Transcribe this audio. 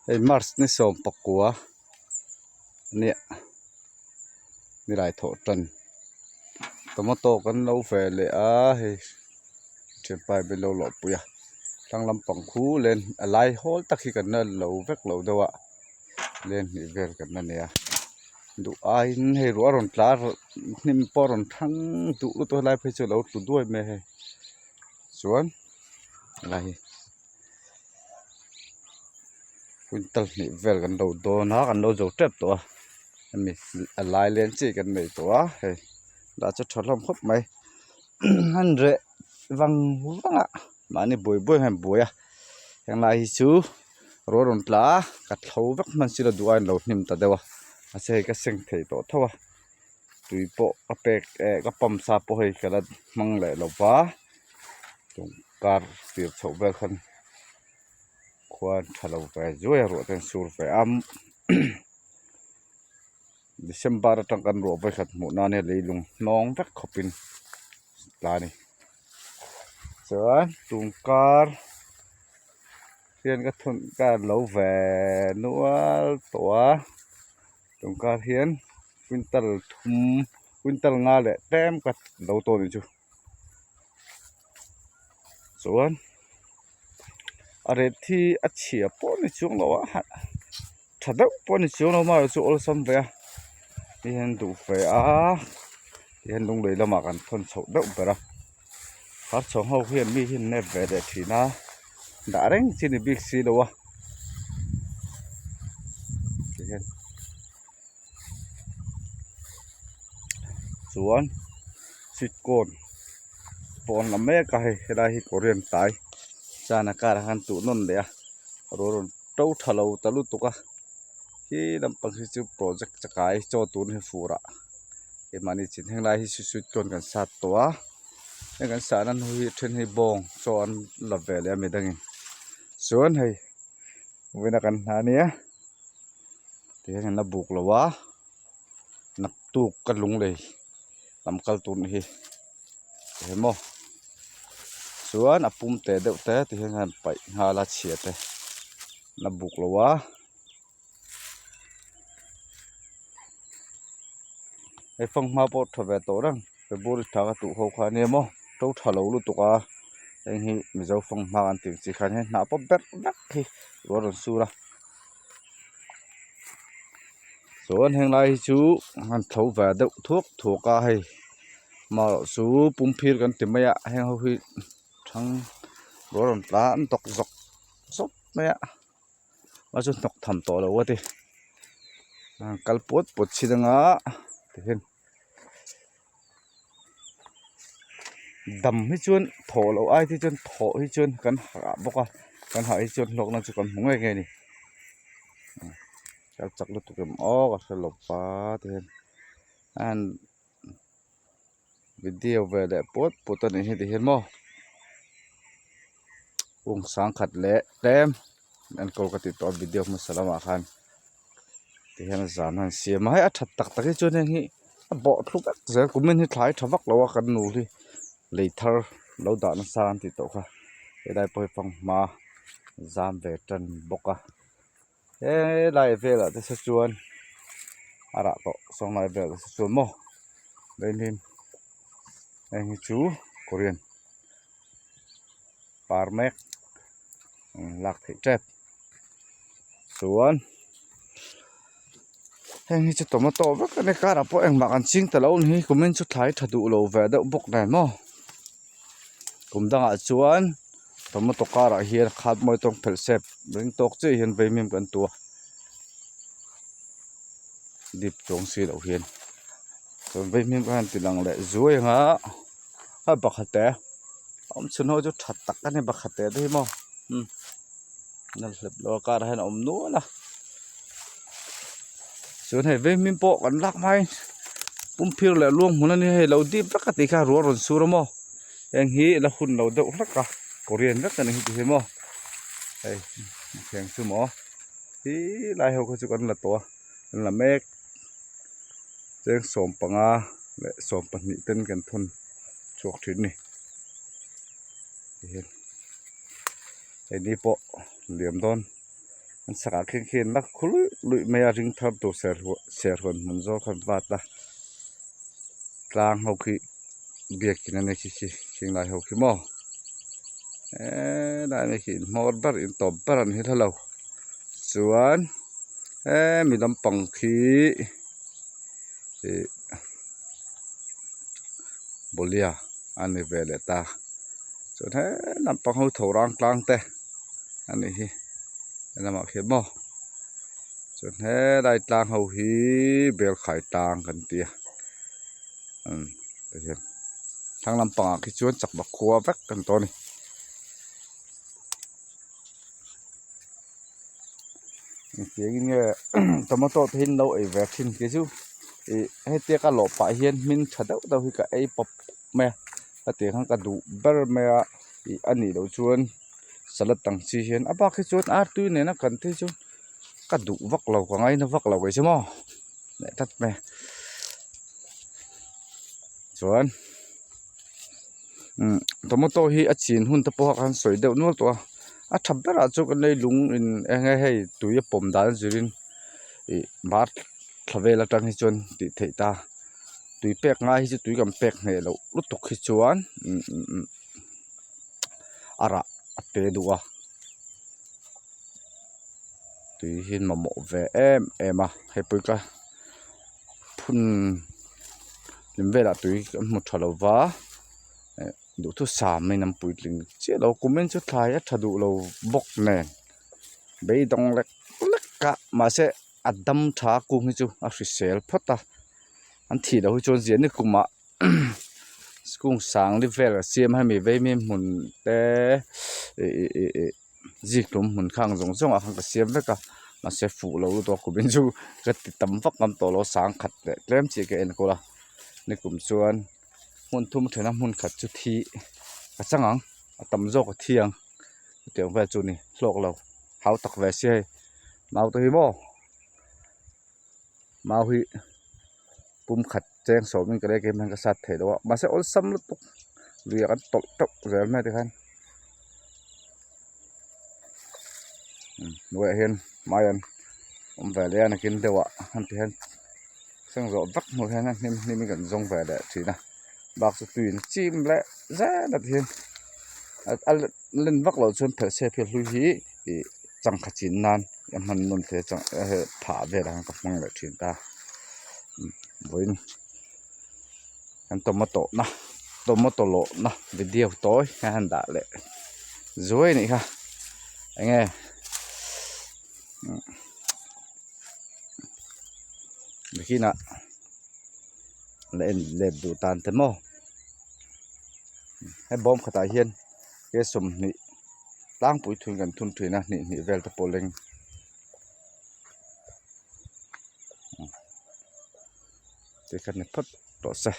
Hei march ni sawm pakua nia nilai thawh tan tomato kan lo ve leh a hei thianpa in min lo lawh pui a thlang lampang khu len a lai hawl tak hi kan la lo vek lo deuh a len hnih vel kan la nei a duh aiin hei ruah a rawn tla hnim pawh a rawn thang duh lutuk a helai phei chu a lo tlu duai mai a hei chuan helai hi. Quintal hnih vel kan lo dawn a kan lo zo tep tawh a hemi a lai len chi kan nei tawh a hei lah chu tha hlawm khawp mai an reh vang vang a mahni buai buai hian buai a henglai hi chu ruah rawn tla a ka thlo vek hman silo duh a in lo hnim ta deuh a mahse hei ka seng thei tawh tho a tui pawh ka pek eh ka pump sa pawh hei ka la hmang leh lo va kar tir chhoh vel khan khua tha lo ve zuai a ruah te an sur ve a December atang kan ruah vawikhat hmuh nan hian leilung hnawng vek khawpin tla a ni chuan tum kar hian ka thun ka lo ve nual tawh a tum kar hian quintal thum quintal nga leh tlem ka lo tawn ni chu. Chuan a ret hi a chhia pawh ni chuang lo a tha deuh pawh ni chuang lo amaherawhchu chu awlsam ve a ti hian duh ve a ti hian lung lui lamah kan thawn chhoh deuh ber a har chhawng ho hian mi hi an nep ve leh thin a dah reng chi ni bik si lo a ti hian. Chuan sweet corn pawh an la mek a hei helai hi korean tai chana karah khan tuh nawn leh a rawn rawn to tha lo ta lutuk a khi lampang hi chu project chakai chaw tun hi fur ah keimahni chin henglai hi chu sweet corn kan sat tawh a heng kan sahna hnu hi then hi bawng chaw an la ve leh a midangin chuan hei vawiin a kan hna ania. Tihian an la buk lo a naktuk ka lung lei lam kal tur ni hi eng maw chuan a pum te deuh te ti hian an paih nghal a chhia te an la buk lo a hei fanghma pawh tha ve tawh reng february thla ka tuh ho kha ania maw to tha lo lutuk a heng hi mizo fanghma an tih ang chi khan hian hnah pawp berh vek hi ruah a rawn sur a. Chuan heng lai hi chu an tho ve deuh thuak thuak a hei marawh chu pumphir kan ti mai a heng ho hi thang rual rawn tla an tawk zawk zawk mai a a chu hnawk tham tawh lo a ti kal puat puat chin anga tihian dam hi chuan thawh loh ai te chuan thawh hi chuan kan hah bawk a kan hah hi chuan hlawkna chu kan hmu ngei ngei a ni kal chak lutuk em aw ka hre lo pa te hian an video ve leh puat puat a nih hi ti hian maw kung sangkhat leh tlem enkawl ka tih tawh a video hmasa lamah khan. Tihian zan a han siam a hei a that tak tak hi chuan heng hi a bawh thlu vek zel kumin hi thlai tha vak lo a kan nu hi lei thar lo dah nasa an tih tawh kha helai pawh hi fanghma zam ve tan bawk a helai velah te saw chuan a rah tawh sawnglai velah te chuan maw vaimim heng hi chu korean par mek lak theih tep chuan heng hi chu tomato vek a ni karah pawh engmah kan ching ta lo a ni hi kumin chu thlai tha duh lo ve deuh bawk nen maw kum dangah chuan tomato karah hian khat mawi tawng phelh sep ring tawk chiah hian vaimim kan tu a dip chuang si loh hian chuan vaimim kha han ti lang leh zuai ang a a pakhat e. Awm chhun ho chu tha tak a ni pakhat teh te hi maw umm nal hlep lo a karah hian a awm nual a chuan hei veng pawh kan lak hmain pumphir leh luang hmun a nia hei lo dip vek a tih kha ruah rawn sur a maw heng hi la hun lo deuh hlek a korean vek a ni hi ti hi maw hei thleng chu maw hi lai ho kha chu kan la tawh a kan la mek cheng 15 leh 12 ten kan thawn chhuak thin a ni tihian hei ni pawh liam dawn. An chhakah khin khian la khu luih luih mai a ring thar tur serhuan hmun zawk kha an vat a tlang ho khi biakin a ni khi khi khinglai ho khi maw helai mai khi inhmawr ber intawp ber an hi hla lo chuan hemi lampang khi ih bawlhia a ni ve leh ta chuan he lampang ho tho rang tlang te. A nih hi helamah khian maw chuan helai tlang ho hi belkhai tlang kan ti a umm tihian thlang lampangah khi chuan chakma khua vek kan tawh a ni. Engtiangin nge tomato te hi an lo ei ve thin kei chu ih hetia ka lawh pah hian hmin tha deuh deuh hi ka ei pawp mai a hetiang khan ka duh ber mai a ih a nih loh chuan. Salad ang chi hian a bak hi chuan ar tui nena kan te hi chu ka duh vak lo ka ngaina vak lo kei chu maw leh tlat mai a chuan umm tomato hi a chin hun te pawh khan sawi deuh nual tawh a a tha berah chu kan lei lung in eng nge hei tui a pawm dan zirin ih bar thla vel atang hi chuan tih theih ta tui pek ngai hi chu tui kan pek hneh loh lutuk hi chuan umm. A rah a pe duh a tui hi mamawh ve em em a hei pawh hi ka phun hlim velah tui kan hmu tha lo va eh duhthusam in an puitling chiah lo kumin chu thlai a tha duh lo bawk nen beidawng lek lek a mahse a dam tha kung hi chu a hrisel phawt a an thih loh hi chuan ziah ni kumah. Kung sang li vel a siam a hemi vei mi hmun te ih ih ih zikhlum hmun khang zawng zawng ah khan ka siam vek a mahse fuh lo lutuk a kumin chu ka ti tam vak ngam tawh lo sang khat leh tlem chiah ka enkawl a nikum chuan hmun thum thena hmun khat chu thi ka chang ang a tam zawk a thi ang chutiang vel chu a ni hlawk lo hau tak ve si hei mau te hi maw. Mau hi pum khat cheng sawmin ka lei keimah hian ka sat thei lo a mahse awlsam lutuk lui ah kan tawlh teuh zel mai tikhan hnuaiah hian mai an awm ve leh a nakin deuh ah an ti hian seng zawh vek hnuah hian a hnim hnim in kan zawng ve leh thin a bak chu tuiin a chim leh zel a ti hian a len vak loh chuan phelh chhiat hi a hlui hi ih changkha chin nan a hman nawn thei a chang phah velah khan ka hmang leh thin ta vawiin kan tomato na tomato lawh na video tawi hian han dah leh zuai a nih kha eng nge bikinah la en let duh tan te maw he bawm khatah hian ke 20 tlangpui thun kan thun thin a hnih hnih vel te pawh leng tikhan ni phawt tawh se.